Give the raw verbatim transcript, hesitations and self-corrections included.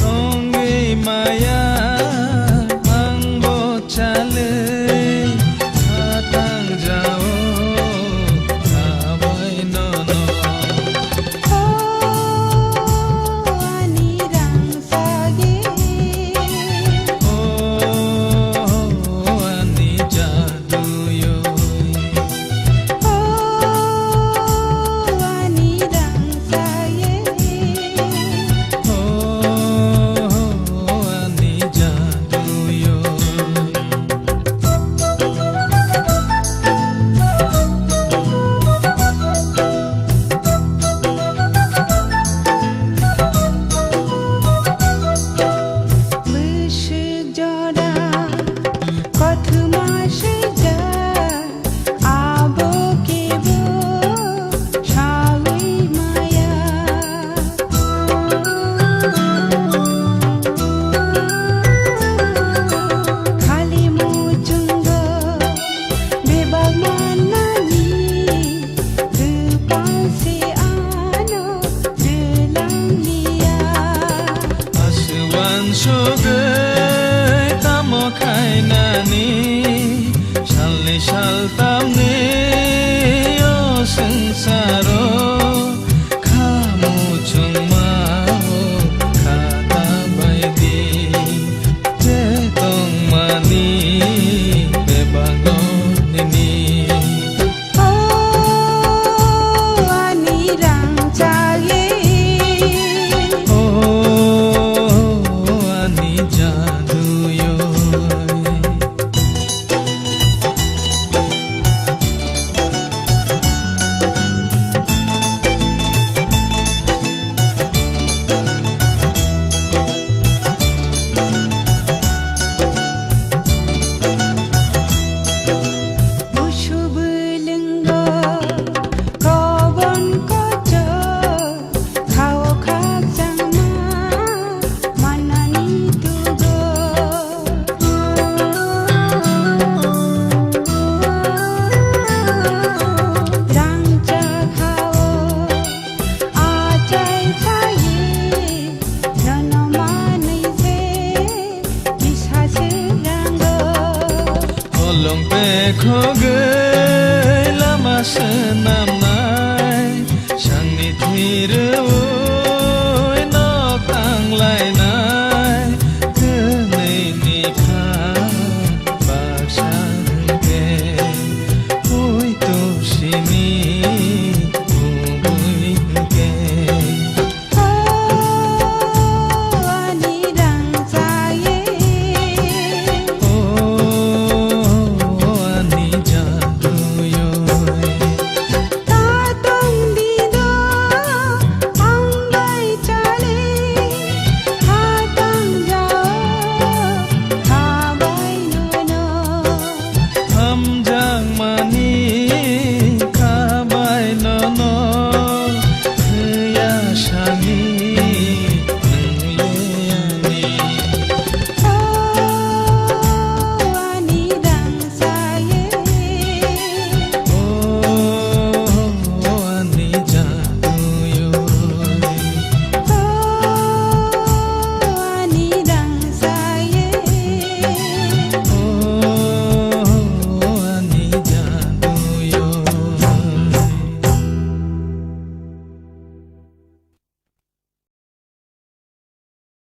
Tongwi maya ang bo chalwi khatang jao khabai nono. O ani rang sagi. O ani jaduyoi. O ani rang sagi. O ani jaduyoi. Bwswk jora kothoma swijak, abo kebo sawi maya. Khali muchungo bebak manmani, kwpal se ano rwlang liya. Aswk uansugwi tamo khainani, salni saltamni o swngsaro. Kha muchungma o kha ta bai di, je tongmani bebak no nini. O ani rang chagi. O ani jaduyoi. Busu bwlwngo kobon kochok, khao khakchangma manani tugo. Rangchak hao achai chai, nono manwi se kisa se rango. Holong pekhogwi lama swnamnai, sangni thwi rwo